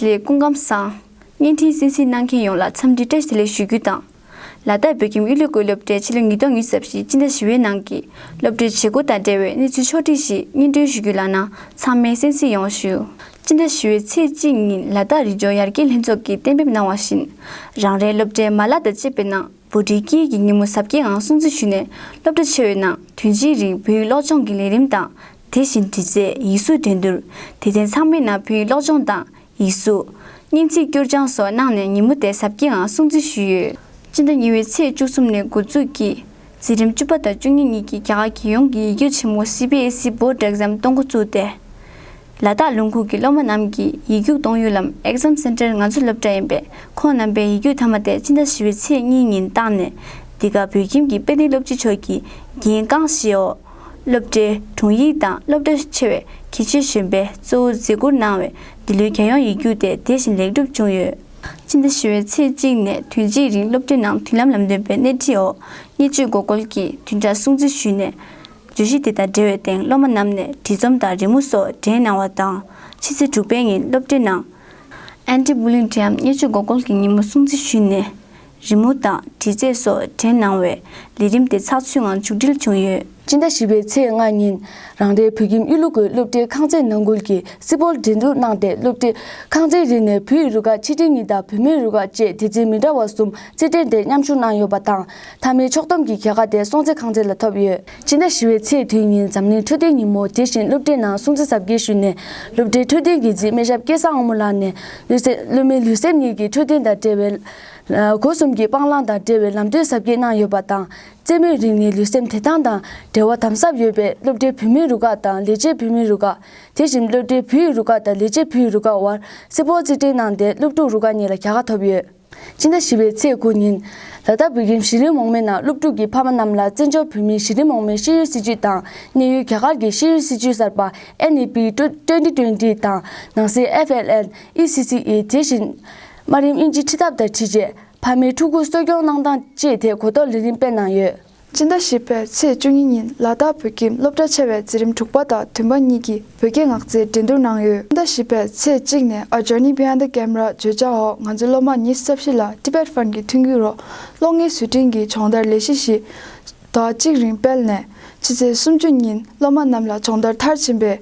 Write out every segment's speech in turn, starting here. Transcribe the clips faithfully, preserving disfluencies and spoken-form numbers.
ལས་སྐུ་ཁམས་བཟང་། བརྙན་འཕྲིན་གསན་གཟིགས་གནང་མཁན་ཡོངས་ལ་འཚམས་འདྲི་བཀྲ་ཤིས་བདེ་ལེགས་ཞུ་རྒྱུ་དང་། ལ་དྭགས་བོད་ཁྱིམ་གཡུ་ལོ་བཀོད་སློབ་གྲྭའི་ཕྱི་ལོ་ཉིས་སྟོང་ཉི་ཤུ་རྩ་བཞི་སྤྱི་ཟླ་བཞི་པའི་ནང་གི་སློབ་གྲྭའི་བྱེད་སྒོ་དང་འབྲེལ་བའི་གནས་ཚུལ་ཕྱོགས་བསྒྲིགས་ཤིག་སྙན་སྒྲོན་ཞུ་རྒྱུ་ལགས་ན་ཚང་མས་གསན་གཟིགས་ཡོང་ཞུ། སྤྱི་ཟླ་བཞི་པའི་ཚེས་གཅིག་ཉིན་ལ་དྭགས་རི་ལྗོངས་ཡར་རྒྱས་ལྷན་ཚོགས་ཀྱིས་གཏན་འབེབས་གནང་བ་བཞིན། རང་རེའི་སློབ་གྲྭའི་མ་ལག་དང་བཅས་པའི་ནང་བོད་ཀྱི་སྐད་ཡིག་གི་ཉིན་མོ་གཟབ་རྒྱས་ངང་སྲུང་བརྩི་ཞུས་ནས་སློབ་གྲྭ་ཆེ་བའི་ནང་དུས་ཅིག་རིང་བོད་ཡིག་སློབ་སྦྱོང་གི་ལས་རིམ་དང་། དེ་བཞིན་འབྲི་རྩལ་ཡིག་གཟུགས་འགྲན་བསྡུར། སྡེ་ཚན་ཚང་མའི་ནང་བོད་ཡིག་སློབ་སྦྱོང་དང་། ཡིག་གཟུགས། སྙན་ཚིག་སྐྱོར་སྦྱང་སོགས་གནང་ནས་ཉིན་མོ་དེ་གཟབ་རྒྱས་ངང་སྲུང་བརྩི་ཞུས་ཡོད། སྤྱི་ཟླ་གཉིས་པའི་ཚེས་བཅུ་གསུམ་ནས་འགོ་འཛུགས་ཀྱིས་འཛིན་རིམ་བཅུ་པ་དང་བཅུ་གཉིས་གཉིས་ཀྱི་རྒྱ་གར་རྒྱལ་ཡོངས་ཀྱི་ཡིག་རྒྱུགས་ཆེན་མོ་སི་བི་ཨེས་ཨི་Board Exam གཏོང་འགོ་བཙུགས་ཏེ། ལ་དྭགས་ལུང་ཁུག་གི་སློབ་མ་རྣམས་ཀྱིས་ཡིག་རྒྱུགས་གཏོང་ཡུལ་ལམ་Exam Center ང་ཚོའི་སློབ་གྲྭ་ཡིན་པས་ཁོང་རྣམ་པས་ཡིག་རྒྱུགས་མཐའ་མ་དེ་སྤྱི་ཟླ་བཞི་པའི་ཚེས་གཉིས་ཉིན་བཏང་ནས། འདི་ག་བོད་ཁྱིམ་གྱི་དཔལ་ལྡན་སློབ་སྤྱི་མཆོག་གིས་འགན་རྐང་བཞེས་འོག་སློབ་གྲྭའི་དྲུང་ཡིག་དང་སློབ་གྲྭ་ཆེ་བའི་གལ་ཆེའི་གཞོན་པས་གཙོ་བོ་མཛད་ཁུར་གནང་བའི་འདི་ལོའི་རྒྱལ་ཡོངས་ཡིག་རྒྱུགས་དེ་དེ་བཞིན་ལེགས་གྲུབ་བྱུང་ཡོད། སྤྱི་ཟླ་བཞི་པའི་ཚེས་གཅིག་ནས་དུས་གཅིག་རིང་སློབ་གྲྭའི་ནང་མདུན་ལམ་ལམ་སྟོན་པའི་སྣེ་ཁྲིད་འོག་བརྙས་བཅོས་འགོག་རྒོལ་གྱི་བདུན་ཕྲག་སྲུང་བརྩི་ཞུས་ནས། བརྗོད་གཞི་དེ་དང་འབྲེལ་བའི་སྟེང་སློབ་མ་རྣམས་ནས་འབྲི་རྩོམ་དང་རི་མོ་སོགས་འགྲེམས་གནང་བ་དང་། ཕྱི་ཚེས་དྲུག་པའི་ཉིན་སློབ་གྲྭའི་ནང་། Anti Bullying Day འམ་བརྙས་བཅོས་འགོག་རྒོལ་གྱི་ཉིན་མོ་སྲུང་བརྩི་ཞུས་ནས། རི་མོ་དང་འབྲི་རྩལ་སོགས་འགྲེམས་གནང་བས་ལས་རིམ་དེ་ཚགས་ཚུད་ངང་མཇུག་སྒྲིལ་བྱུང་ཡོད། སྤྱི་ཟླ་བཞི་པའི་ཚེས་ལྔ་ཉིན་རང་རེའི་བོད་ཁྱིམ་གཡུ་ལུ་དགོན་སློབ་གྲྭའི་ཁང་བརྩེགས་ནང་ཁུལ་གྱི་སི་པོལ་འགྲན་བསྡུར་གནང་སྟེ་སློབ་གྲྭའི་ཁང་བརྩེགས་རེ་ནས་བོད་ཡིག་རུ་ཁག་ཕྱི་འབྲེལ་གཉིས་དང་བུད་མེད་རུ་ཁག་བཅས་སྡེ་ཚན་མི་འདྲ་བ་གསུམ་རྩེད་འགྲན་དེར་མཉམ་ཞུགས་གནང་ཡོད་པ་དང་། མཐའ་མའི་ཕྱོགས་བསྡོམས་ཀྱི་རྒྱལ་ཁ་དེ་སྲོང་བཙན་ཁང་བརྩེགས་ལ་ཐོབ་ཡོད། སྤྱི་ཟླ་བཞི་པའི་ཚེས་བདུན་ཉིན་འཛམ་གླིང་འཕྲོད་བསྟེན་ཉིན་མོ་དེ་བཞིན་སློབ་གྲྭའི་ནང་སྲུང་བརྩི་གཟབ་རྒྱས་ཞུས་ནས། སློབ་གྲྭའི་འཕྲོད་བསྟེན་འགན་འཛིན་སྨན་ཞབས་སྐལ་བཟང་དབང་མོ་ལགས་ནས་ལུས་སེམས་སློབ་མའི་ལུས་སེམས་གཉིས་ཀྱི་འཕྲོད་བསྟེན་དང་འབྲེལ་བའི། སྒོ་གསུམ་གྱི་སྤང་བླང་དང་འབྲེལ་བའི་ལམ་སྟོན་གཟབ་རྒྱས་གནང་ཡོད་པ་དང་། རྩེད་མོའི་རིག་གནས་ལུས་སེམས་བདེ་ཐང་དང་འབྲེལ་བ་དམ་ཟབ་ཡོད་པས་སློབ་གྲྭའི་བུད་མེད་རུ་ཁག་དང་ལས་བྱེད་བུད་མེད་རུ་ཁག་དེ་བཞིན་སློབ་གྲྭའི་བོད་ཡིག་རུ་ཁག་དང་ལས་བྱེད་བོད་ཡིག་རུ་ཁག་དབར་སི་པོལ་རྩེད་འགྲན་གནང་སྟེ་སློབ་ཕྲུག་རུ་ཁག་གཉིས་ལ་རྒྱལ་ཁ་ཐོབ་ཡོད། སྤྱི་ཟླ་བཞི་པའི་ཚེས་དགུ་ཉིན། ལ་དྭགས་བོད་ཁྱིམ་གཞི་རིམ་འོག་མའི་ནང་སློབ་ཕྲུག་གི་ཕ་མ་རྣམས་ལ་བཙན་བྱོལ་བོད་མིའི་གཞི་རིམ་འོག་མའི་ཤེས་ཡོན་སྲིད་བྱུས་དང་གནས་ཡུལ་རྒྱ་གར་གྱི་ཤེས་ཡོན་སྲིད་བྱུས་གསར་པ་ཨེན་ཨི་པི་ཊུ་ཊུ་ཝེན་ཊི་ཊུ་ཝེན་ཊི་དང་ནང་སྲིད་ཨེཕ་ཨེལ་ཨེན་ཨི་སི་སི་ཨི་དེ་བཞིན། དམའ་རིམ་དབྱིན་ཇི་ཁྲིད་ཐབས་དང་འཁྲིལ་རྗེས་ཕ་མའི་ཕྲུ་གུ་གསོ་སྐྱོང་གནང་སྟངས་བཅས་ཐད་གོ་རྟོགས་ལས་རིམ་སྤེལ་གནང་ཡོད། སྤྱི་ཟླ་བཞི་པའི་ཚེས་བཅུ་གཉིས་ཉིན་ལ་དྭགས་བོད་ཁྱིམ་སློབ་གྲྭ་ཆེ་བའི་འཛིན་རིམ་དྲུག་པ་དང་བདུན་པ་གཉིས་ཀྱིས་བོད་སྐད་ངག་རྩལ་འགྲན་བསྡུར་གནང་ཡོད། སྤྱི་ཟླ་བཞི་པའི་ཚེས་གཅིག་ནས་A Journey Behind the Camera བརྗོད་བྱ་འོག་ང་ཚོའི་སློབ་མ་ཉི་ཤུ་རྩ་བཞི་ལ་Tibet Fund གི་མཐུན་འགྱུར་འོག་གློག་བརྙན་བཟོ་སྐྲུན་གྱི་སྦྱོང་བརྡར་ལས་གཞི་ཞིག་ཟླ་བ་གཅིག་རིང་སྤེལ་ནས་ཕྱི་ཚེས་སུམ་ཅུ་ཉིན་སློབ་མ་རྣམས་ལ་སྦྱོང་བརྡར་མཐར་ཕྱིན་པའི་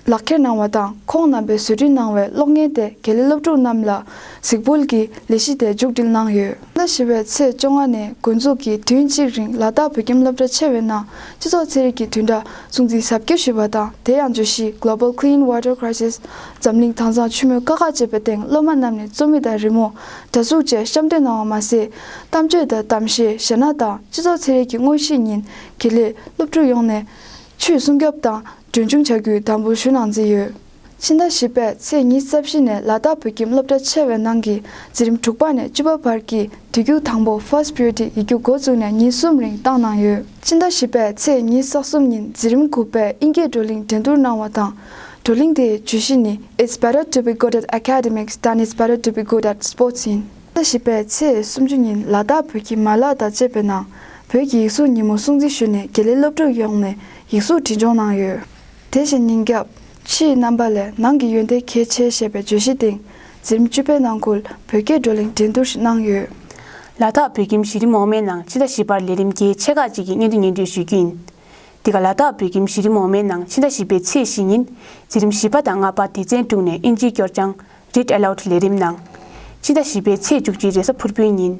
ལག་འཁྱེར་གནང་བ་དང་ཁོང་རྣམ་པས་བཟོ་སྐྲུན་གནང་བའི་གློག་བརྙན་དེ་དགེ་ལས་སློབ་ཕྲུག་རྣམས་ལ་གཟིགས་འབུལ་གྱིས་ལས་གཞི་དེ་མཇུག་སྒྲིལ་གནང་ཡོད། ཟླ་བཞི་པའི་ཚེས་བཅོ་ལྔ་ནས་འགོ་འཛུགས་ཀྱིས་དུས་གཅིག་རིང་ལ་དྭགས་བོད་ཁྱིམ་སློབ་གྲྭ་ཆེ་བའི་ནང་སྤྱི་ཚོགས་ཚན་རིག་གི་བདུན་ཕྲག་སྲུང་བརྩི་གཟབ་རྒྱས་ཞུས་པ་དང་དེ་ཡང་བརྗོད་གཞི་Global Clean Water Crisis འཛམ་གླིང་དྭངས་གཙང་ཆུ་མོའི་དཀའ་ཁག་ཅེས་པའི་སྟེང་སློབ་མ་རྣམས་ནས་རྩོམ་ཡིག་དང་རི་མོ། སྒྲ་གཟུགས་བཅས་གཤམ་སྟོན་གནང་བ་མ་ཟད། གཏམ་བརྗོད་དང་གཏམ་བཤད་གཞས་སྣ་དང་སྤྱི་ཚོགས་ཚན་རིག་གི་དངོས་གཞི་ཉིན་དགེ་ལས་སློབ་ཕྲུག་ཡོངས་ནས་ཆུའི་སྲུང་སྐྱོབ་དང་གྲོན་ཆུང་བྱ་རྒྱུའི་བསྡམ་བུ་ཞུ་གནང་མཛད་ཡོད། ཕྱི་ཟླ་བཞི་པའི་ཚེས་ཉི་ཤུ་རྩ་བཞི་ནས་ལ་དྭགས་བོད་ཁྱིམ་སློབ་གྲྭ་ཆེ་བའི་ནང་གི་འཛིན་རིམ་དྲུག་པ་ནས་བཅུ་པ་བར་གྱི་དུས་རྒྱུན་དང་པོ་First Period ཡིག་རྒྱུགས་འགོ་བཙུགས་ནས་ཉིན་གསུམ་རིང་བཏང་གནང་ཡོད། ཕྱི་ཟླ་བཞི་པའི་ཚེས་ཉི་ཤུ་རྩ་གསུམ་ཉིན་འཛིན་རིམ་དགུ་པས་དབྱིན་སྐད་བགྲོ་གླེང་འགྲན་བསྡུར་གནང་བ་དང་། བགྲོ་གླེང་དེའི་བརྗོད་གཞི་ནི། It's better to be good at academics than it's better to be good at sports ཡིན། ཟླ་བཞི་པའི་ཚེས་སུམ་ཅུ་ཉིན་ལ་དྭགས་བོད་ཀྱི་མ་ལག་དང་བཅས་པའི་ནང་བོད་ཀྱི་ཡིག་གཟུགས་ཉིན་མོ་སྲུང་བརྩི་ཞུས་ནས་དགེ་ལས་སློབ་ཕྲུག་ཡོངས་ནས་ཡིག་གཟུགས་འབྲི་སྦྱོང་གནང་ཡོད། དེ་བཞིན་ཉིན་རྒྱབ། ཕྱིའི་རྣམ་པ་ལས་ནང་གི་ཡོན་ཏན་གལ་ཆེ་ཞེས་པའི་བརྗོད་གཞི་སྟེང་འཛིན་རིམ་བཅུ་པའི་ནང་ཁུལ་བོད་སྐད་བགྲོ་གླེང་འགྲན་བསྡུར་ཞིག་གནང་ཡོད། ལ་དྭགས་བོད་ཁྱིམ་གཞི་རིམ་འོག་མའི་ནང་ཕྱི་ཟླ་བཞི་པར་ལས་རིམ་གལ་ཆེ་ཁག་ཅིག་གི་སྙན་ཐོ་སྙན་སྒྲོན་ཞུ་རྒྱུ་ཡིན། འདི་ག་ལ་དྭགས་བོད་ཁྱིམ་གཞི་རིམ་འོག་མའི་ནང་ཕྱི་ཟླ་བཞི་པའི་ཚེས་བཞི་ཉིན་འཛིན་རིམ་བཞི་པ་དང་ལྔ་པ་སྡེ་ཚན་དྲུག་ནས་དབྱིན་ཇིའི་སྐྱོར་སྦྱང་Read Aloud ལས་རིམ་གནང་། ཕྱི་ཟླ་བཞི་པའི་ཚེས་བཅུ་གཅིག་རེས་གཟའ་ཕུར་བུའི་ཉིན་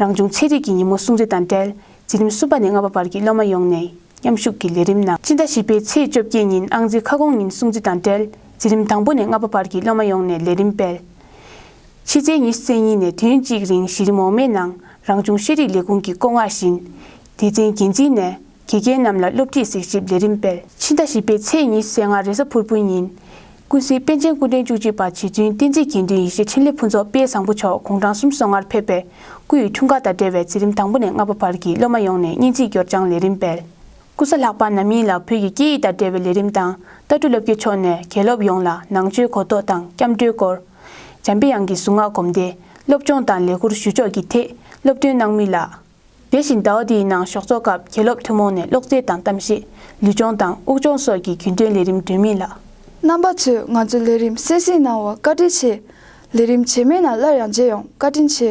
རང་བྱུང་ཚན་རིག་གི་ཉིན་མོ་སྲུང་བརྩི་དང་འབྲེལ་འཛིན་རིམ་གསུམ་པ་ནས་ལྔ་པ་བར་གྱི་སློབ་མ་ཡོངས་ནས་མཉམ་ཞུགས་ཀྱིས་ལས་རིམ་གནང་། ཕྱི་ཟླ་བཞི་པའི་ཚེས་བཅོ་བརྒྱད་ཉིན་ཨང་རྩིས་ཁ་སྐོང་ཉིན་སྲུང་བརྩི་དང་འབྲེལ་འཛིན་རིམ་དང་པོ་ནས་ལྔ་པ་བར་གྱི་སློབ་མ་ཡོངས་ནས་ལས་རིམ་སྤེལ། ཕྱི་ཚེས་ཉི་ཤུ་རྩ་གཉིས་ནས་དུས་ཡུན་གཅིག་རིང་གཞི་རིམ་འོག་མའི་ནང་རང་བྱུང་ཤེས་རིག་ལས་ཁུངས་ཀྱི་བཀོད་མངགས་བཞིན། སྡེ་ཚན་འགན་འཛིན་ནས་དགེ་རྒན་རྣམས་ལ་སློབ་ཁྲིད་གཟིགས་ཞིབ་ལས་རིམ་སྤེལ། ཕྱི་ཟླ་བཞི་པའི་ཚེས་ཉི་ཤུ་རྩ་ལྔ་རེས་གཟའ་ཕུར་བུའི་ཉིན། ཀུན་གཟིགས་པཎ་ཆེན་སྐུ་ཕྲེང་བཅུ་གཅིག་པ་རྗེ་བཙུན་བསྟན་འཛིན་དགེ་འདུན་ཡེ་ཤེས་འཕྲིན་ལས་ཕུན་ཚོགས་དཔལ་བཟང་པོ་མཆོག་དགུང་གྲངས་སུམ་ཅུ་སོ་ལྔར་ཕེབས་པའི་སྐུ་ཡི་འཁྲུངས་སྐར་དང་འབྲེལ་བའི་འཛིན་རིམ་དང་པོ་ནས་ལྔ་པ་བར་གྱི་སློབ་མ་ཡོངས་ནས་སྙན་ཚིག་སྐྱོར་སྦྱང་ལས་རིམ་སྤེལ། ཀུན་བཟང་ལྷག་པ་ནམ་ཡིན་ལ་བོད་ཀྱི་སྐད་ཡིག་དང་འབྲེལ་བའི་ལས་རིམ་དང་ལྟ་གྲུབ་སློབ་དགེ་མཆོག་ནས་དགེ་སློབ་ཡོངས་ལ་ནང་ཆོས་གོ་རྟོགས་དང་སྐྱབས་འགྲོའི་སྐོར། འཇམ་པའི་དབྱངས་ཀྱི་གཟུངས་སྔགས་སྒོམ་བཟླས་སློབ་སྦྱོང་དང་ལས་འཁུར་ཞུ་ཕྱོགས་ཀྱི་ཐད་སློབ་སྟོན་གནང་མུས་ལགས། དེ་བཞིན་ཟླ་བ་འདིའི་ནང་ཞོགས་ཚོགས་སྐབས་དགེ་སློབ་ཐུན་མོང་ནས་གློག་རྩེད་དང་གཏམ་བཤད། ལུས་སྦྱོང་དང་དབུགས་སྦྱོང་སོགས་ཀྱི་རྒྱུན་གཏན་ལས་རིམ་སྒྲོན་མུས་ལགས། རྣམ་པ་ཚོས་ང་ཚོའི་ལས་རིམ་གསན་གཟིགས་གནང་བར་བཀའ་དྲིན་ཆེ། ལས་རིམ་རྗེས་མའི་ནང་སླར་ཡང་མཇལ་ཡོང་། བཀའ་དྲིན་ཆེ།